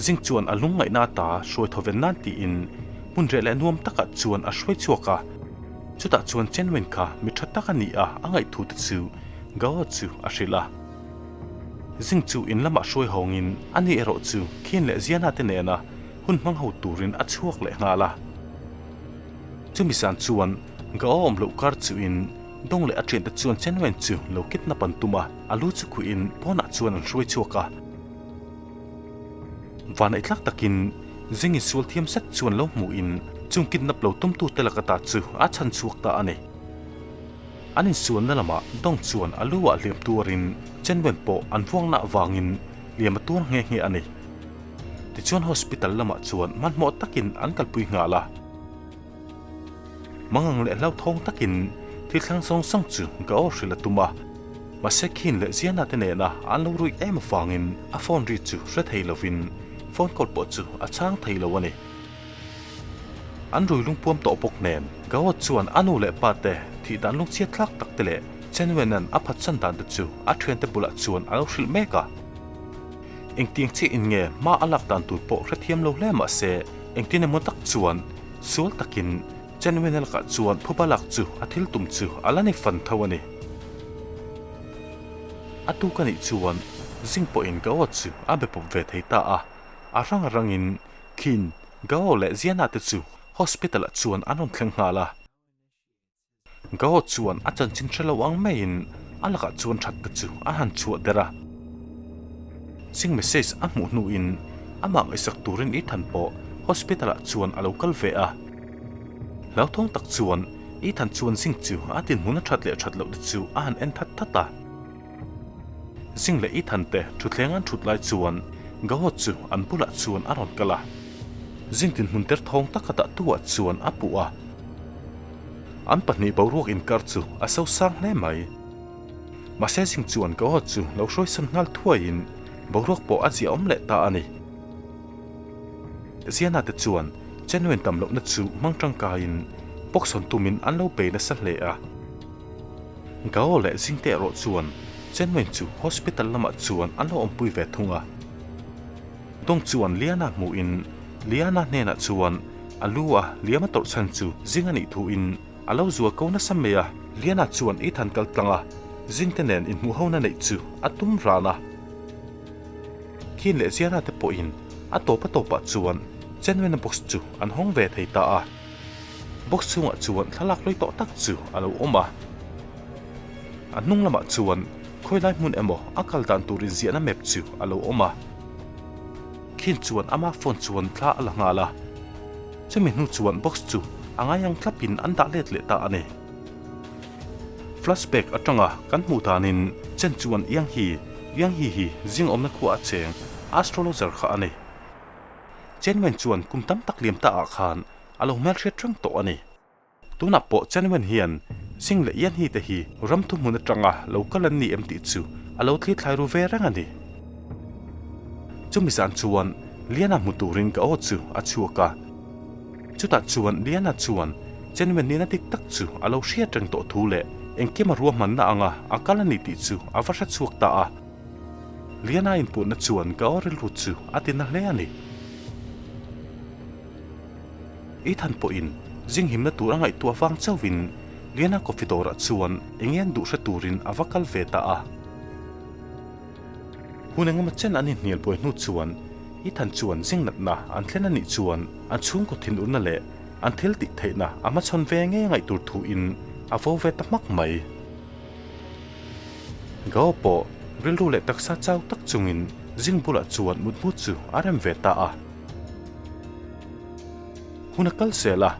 Zing chuan a lungngaihna ata hruai thawven nan tiin hmun reh leh nuam takah chuan a hruai chhuak a. Chutah chuan Chen Wen kha mi tha tak a ni a, a ngaihthu te chu Gao chu a hrilh a. Zing chu in lamah hruai hawngin ani erawh chu Khin leh Ziana te nena hun hmang ho turin a chhuak leh nghal a. Chumi zan chuan Gao awm loh kar chuin Dawng leh a thiante chuan Chen Wen chu lo kidnap an tum a, a lu chu khuihin pawnah chuan an hruai chhuak a. Vanneih tlak takin zing insual thiam zet chuan lo hmuhin chung kidnap lo tumtute laka ta chu a chhan chhuak ta a ni. An insualna lamah Dong chuan a lu ah hliam tuarin Chen Wen pawh an vuangna avangin hliam a tuar nghe nghe a ni. Tichuan hospital lamah chuan hmanhmawh takin an kalpui nghal a. Mangang leh hlauthawng takin thil thlang zawng zawng chu ka aw hrilh a tum a, mahse Khin leh Ziana te nena an lo ruih em avangin a phone ri chu hre thei lovin phone call pawh chu a chhang thei lo a ni. An rui lungpuam tawh bawk nen Gao chuan a nu leh pa te thih dan lungchhiat thlak tak te leh Chen Wenan a phatsan dan te chu a thiante bulah chuan a lo hrilh mek a. Engtiang chiah in nge hma a lak dan tur pawh hrethiam lo hle mahse engtin emaw tak chuan Sual takin Chenwena lakah chuan phuba lak chu a thil tum chu a la ni fan tho a ni. A tuk a nih chuan zing pawhin Gao chu a be pawp ve thei ta a, a rang a rangin Khin, Gao leh Ziana te chu hospital ah chuan an rawn thleng nghal a. Gao chuan a chanchin hre lo ang maiin a lakah chuan that te chu a han chhuah der a. Zing message a hmuh hnuin amah ngaihsak turin Ethan pawh hospital ah chuan a lo kal ve a. Hlauthawng tak chuan Ethan chuan Zing chu a dinhmun a that leh that loh te chu a han en that that a. Zing leh Ethan te thutthleng an thut lai chuan Gao chu an bulah chuan a rawn kal a. Zing dinhmun derthawng taka dah tu ah chuan a puh a. An pahnih boruak inkar chu a so sang hle mai. Mahse zing chuan ka aw chu lo hruaisan nghal thuaiin boruak pawh a ziahawm leh ta a ni. Ziana te chuan Chenwen tam lohna chu hmang tangkaiin box hawn tumin an lo bei nasa hle a. Gao leh Zingte erawh chuan Chenwen chu hospital lamah chuan an lo awmpui ve thung a. Dawng chuan Liana hmuhin Liana hnenah chuan a lu a liam a tawrh chhan chu zing a nih thuin a lo zual ko nasa mai a. Liana chuan Ethan kal tlang a, zingte nen inhmuh hona neih chu a tum ran a. Khin leh Ziana te pawhin a tawp a tawpah chuan Chenwena box chu an hawng ve thei ta a. Box chhungah chuan thlalak lawi tawh tak chu a lo awm a. A hnung lamah chuan khawilai hmun emaw a kal dan tur inziahna map chu a lo awm a. Khin chuan ama phone chuan thla a la nghal a. Chumi hnu chuan box chu a ngai ang thlapin an dah let leh ta a ni. Flashback atanga kan hmuh danin Chen chuan Yang Hi, Yang Hi hi zing awmna khua a cheng astrologer kha a ni. Chen Wen chuan kum tam tak liam ta ah khan a lo hmelhriat reng tawh a ni. Tunah pawh Chen Wen hian Sing leh Yan Hi te hi ram thuhmun atanga lo kal an ni em tih chu a lo thli thlai ru ve reng a ni. Chumi zan chuan Liana hmu turin ka aw chu a chhuak a. Chutah chuan Liana chuan Chen Wen nihna dik tak chu a lo hriat reng tawh thu leh engkim a ruahmanna anga a kal a ni tih chu a va hre chhuak ta a. Liana inpuhna chuan ka aw rilru chu a ti na hle a ni. Ethan pawhin zing himna tur a ngaihtuah vang chauhin Liana coffee dawrah chuan eng nge an duh hre turin a va kal ve ta a. Hun engemaw chen an inhnial buai hnu chuan Ethan chuan zing natna an thlen a nih chuan an chhungkaw thinurna leh an thil tih theihna a hmachhawn ve ngei a ngaih tur thuin a vo ve ta hmak mai. Gao pawh rilru leh taksa chau tak chungin zing bulah chuan mutmu chu a rem ve ta a. Hun a kal zel a,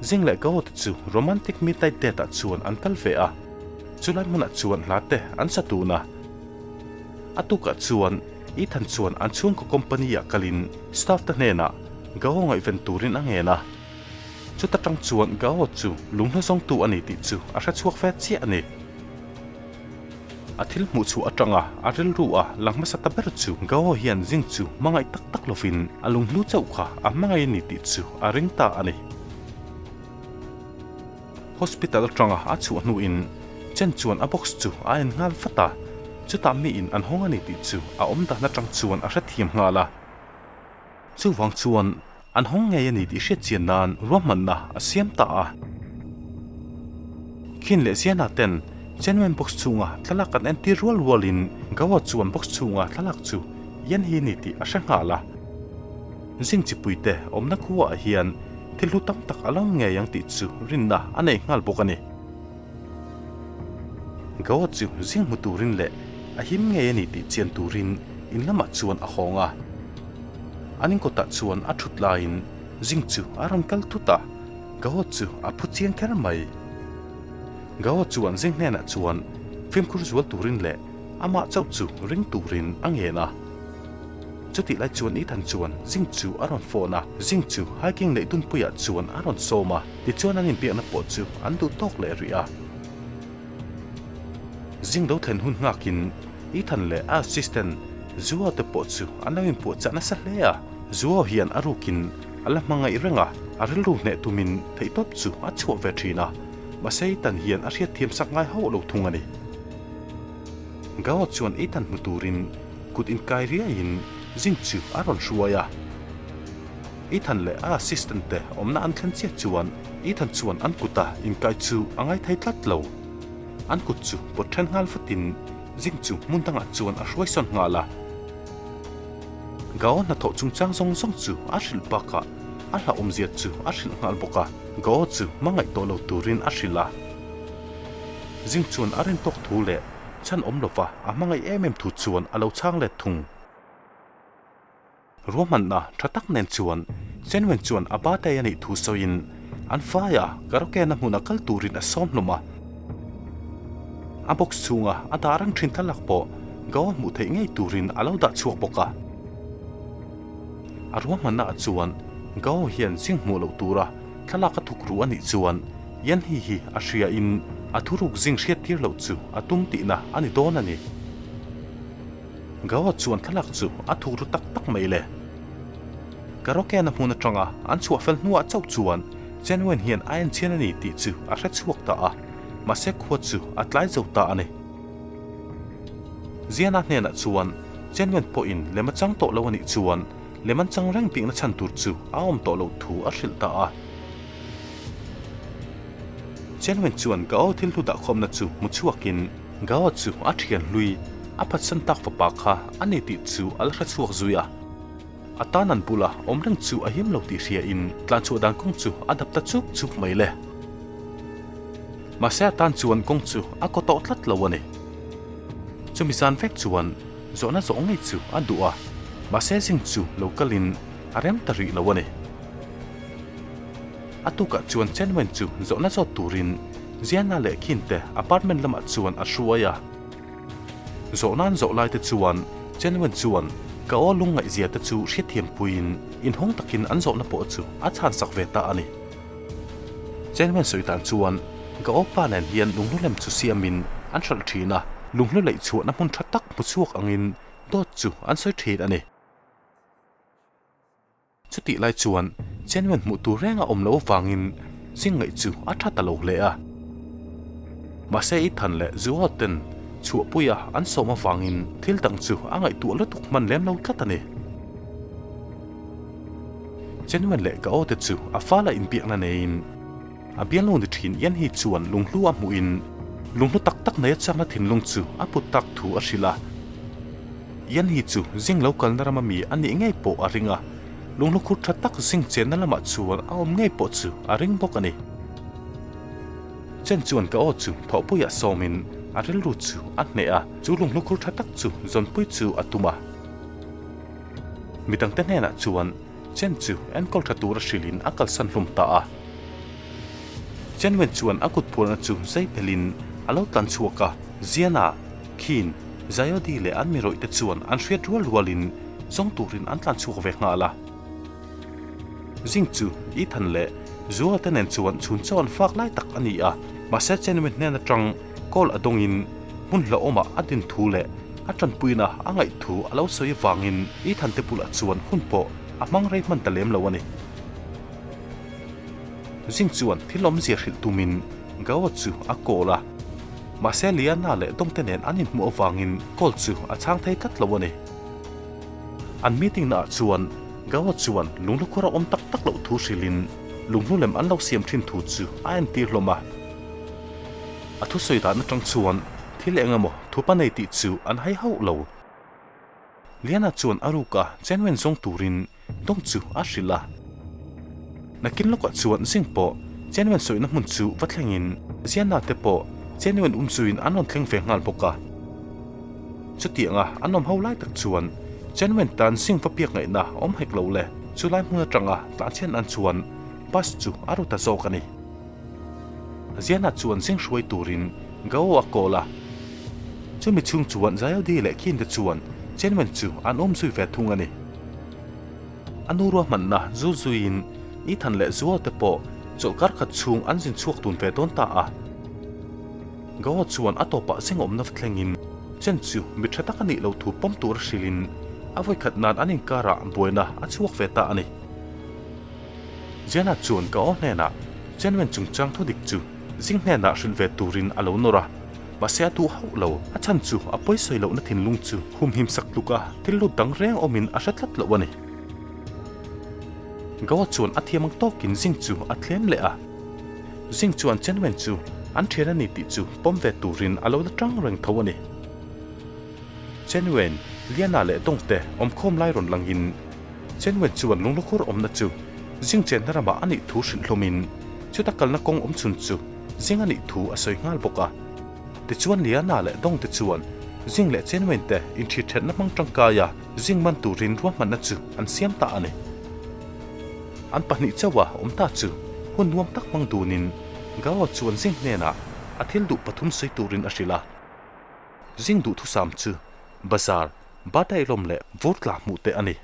zing leh Gao te chu romantic midnight date ah chuan an kal ve a, chulai hmunah chuan hla te an sa tun a. A tukah chuan Ethan chuan an chhungkaw company ah kalin staff te hnenah Gao ngaihven turin a ngen a. Chuta tang chuan Gao chu lunghna zawngtu a ni tih chu a hre chhuak ve chiah a ni. A thil hmuh chhuah atanga a rilru a lang hmasa ta ber chu Gao hian zing chu hmangaih tak tak lovin a lunghlu chauh kha a hmangaih a ni tih chu a ring ta a ni. Hospital atanga a chhuah hnuin Chen chuan a box chu a en nghal vat a, chutah miin an hawng a ni tih chu a awm dan atang chuan a hrethiam nghal a. Chuvang chuan an hawng ngei a ni tih hriat chian nan ruahmanna a siam ta a. Khin leh Ziana ten Genuine box chhunga thlalak an entir rual rualin Gawa chuan box chhunga thlalak chu Yan hi a ni tih a hre nghal a. Zing chipuite awmna khuaah hian thil hlu tam tak a lo ngei ang tih chu rinna a nei nghal bawk a ni. Gawa chu zing hmu turin leh a him ngei a ni tih chian turin in lamah chuan a hawng a. An inkawtah chuan a thut laiin zing chu a rawn kal thut a, Gawa chu a phu chiang kher mai. Gawa chuan zing hnenah chuan fimkhur zual turin leh amah chauh chu ring turin a ngen a. Chutih lai chuan Ethan chuan zing chu a rawn phone a, zing chu hiking neih dunpuiah chuan a rawn sawm a, tichuan an inbiakna pawh chu an duh tawk leh rih a. Zing lo thlen hun nghakin Ethan leh a assistant Zuo te pawh chu an lo inpuahchah nasa hle a, Zuo hian a rukin a la hmangaih reng a, a rilru hneh tumin theihtawp chu a chhuah ve thin a, mahse Ethan hian a hriatthiam sak ngai hauh lo thung a ni. Gao chuan Ethan hmu turin kut inkai riaiin zing chu a rawn hruai a. Ethan leh a assistant te awmna an thlen chiah chuan Ethan chuan an kuta inkai chu a ngai thei tlat lo. An kut chu pawt then nghal vatin zing chu hmun dangah chuan a hruai sawn nghal a. Gao hnathawh chungchang zawng zawng chu a hrilh bakah a hlauhawmzia chu a hrilh nghal bawk a. Gao chu hmangaih tawh lo turin a hrilh a. Zing chuan a rin tawk thu leh chhan awm lova a hmangaih em em thu chuan a lo chhang let thung. Ruahmanna tha tak nen chuan Chenwen chuan a birthday a nih thu sawiin an faia karaoke na hmuna kal turin a sawm hlawm a. A box chhunga a dah reng thin thlalak pawh Goa hmuh theih ngei turin a lo dah chhuak bawk a. A ruahmanna ah chuan Gao hian zing hmuh loh tura thlalak a thuk ru a nih chuan Yan hi hi a hria in a thuruk zing hriat tir loh chu a tum tihna a ni dawn a ni. Gawa chuan thlalak chu a thuk ru tak tak mai le. Karaoke na hmun atanga an chhuah fel hnuah chauh chuan Chen Wen hian a enchhian a ni tih chu a hre chhuak ta a, mahse khua chu a tlai zo ta a ni. Ziana hnenah chuan Chen Wen pawhin lem a chang tawh lo a nih chuan lem an chang reng bikna chhan tur chu a awm tawh loh thu a hrilh ta a. Chen Wen chuan Gao thil hlu dahkhawmna chu hmu chhuakin Gao chu a thian hlui a phatsan tak fapa kha a ni tih chu a la hre chhuak zui a. A tan an bula awm reng chu a him lo tih hriain tlanchhuah dan kawng chu a dap ta chuk chuk mai le. Mahse a tan chuan kawng chu a kaw tawh tlat lo a ni. Chumi zan vek chuan zawhna zawh ngei chu a duh a, mahse zing chu lo kalin a rem ta rih lo a ni. A tukah chuan Chen Wen chu zawhna zawt turin Ziana leh Khin te apartment lamah chuan a hruai a. Zawhna an zawh lai te chuan Chen Wen chuan ka aw lungngaihzia te chu hriatthiam puiin inhawng takin an zawhna pawh chu a chhansak ve ta a ni. Chen Wen sawi dan chuan ka aw pa nen hian lunghlu lem chu siamin an hralh thin a, lunghlu leih chhuahna hmun tha tak hmu chhuak angin dawt chu an sawi thin a ni. Chutih lai chuan Chenwen hmuh tur reng a awm loh avangin Zingngaih chu a tha ta lo hle a. Mahse Ethan leh Zuo ten chhuahpuia an sawm avangin thil dang chu a ngaihtuah lutuk hman lem lo tlat a ni. Chenwen leh Gao te chu a fala inbiakna neiin a bialnu ni thin Ian hi chuan lunghlu a hmuhin lunghlu tak tak nei a chakna thinlung chu a put tak thu a hrilh a. Ian hi chu zing lo kalna rama mi a nih ngei pawh a ring a, lunghlu khur tha tak zing chenna lamah chuan a awm ngei pawh chu a ring bawk a ni. Chen chuan ka aw chu thawhpuiah sawmin a rilru chu a hneh a, chu lunghlu khur tha tak chu zawnpui chu a tum a. Midangte hnenah chuan Chen chu enkawl tha tura hrilhin a kalsan hlum ta a. Chen Wen chuan a kut phuarna chu zai phelhin a lo tlan chhuak a, Ziana, Khin, Zayodi leh an mi rawihte chuan an hriat rual rualin zawng turin an tlan chhuak ve nghal a. Zing chu Ethan leh Zuala te nen chuan chhun chaw an fak lai tak a ni a, mahse Chen Wen hnen atang call a dawngin hmun hlauhawmah a din thu leh a tanpuina a ngaih thu a lo sawi avangin Ethan te bulah chuan hun pawh a hmang rei hman ta lem lo a ni. Zing chuan thil awmzia hrilh tumin Gao chu a call a, mahse Liana leh Dawngte nen an inhmuh avangin call chu a chhang thei tlat lo a ni. An meeting naah chuan. Gawa chuan lunglukhur a awm tak tak loh thu hrilhin lunghlu lem an lo siam thin thu chu a entir hlawm a. A thusawi dan atang chuan thil eng emaw thupa nei tih chu an hai hauh lo. Liana chuan a ruka chenwen zawng turin Dawng chu a hrilh a. Nakin lawkah chuan zing pawh Chenwen sawihna hmun chu va thlengin Ziana te pawh Chenwen um zuiin an rawn thleng ve nghal bawk a. Chutianga an awm ho lai tak chuan Chenwen tan zing va biak ngaihna awm hek lo le chulai hmun atanga tlanchhian an chuan bus chu a ru ta zawk a ni. Ziana chuan zing hruai turin Gao a call a. Chumi chhung chuan Zayodi leh Khin te chuan Chenwen chu an awm zui ve thung a ni. A nu ruahmanna zu zuiin Ethan leh Zuo te pawh chawlhkar khat chhung an zin chhuak tun ve dawn ta a. Gao chuan a tawpah zing awmna va thlengin Chen chu mi tha tak a nih loh thu pawm tur a hrilhin a vawikhat nan an inkarah buaina a chhuak ve ta a ni. Ziana chuan ka aw hnenah Chenwen chungchang thu dik chu zing hnenah hrilh ve turin a lo nawr a, mahse a duh hauh lo. A chhan chu a pawisawi lohna thinlung chu humhim sak tluka thil lut dang reng awmin a hre tlat loh a ni. Goa chuan a thiam ang tawkin zing chu a thlem leh a, zing chuan Chenwen chu an thian a ni tih chu pawm ve turin a lo la tang reng tho a ni. Chenwen, Liana leh Dawngte awmkhawm lai rawn langin Chenwen chuan lunglukhur awmna chu zing chenna ramah a nih thu hrilh hlawmin chuta kalna kawng awm chhun chu zing a nih thu a sawi nghal bawk a. Tichuan Liana leh Dawngte chuan zing leh Chenwen te inthithetna hmang tangkaia zing man turin ruahmanna chu an siam ta a ni. An pahnih chauha awm ta chu hun nuam tak hmang dunin Gao chuan zing hnenah a thil duh pathum sawi turin a hrilh a. Zing duhthusam chu bazar, birthday lawm leh vur tla hmuh te a ni.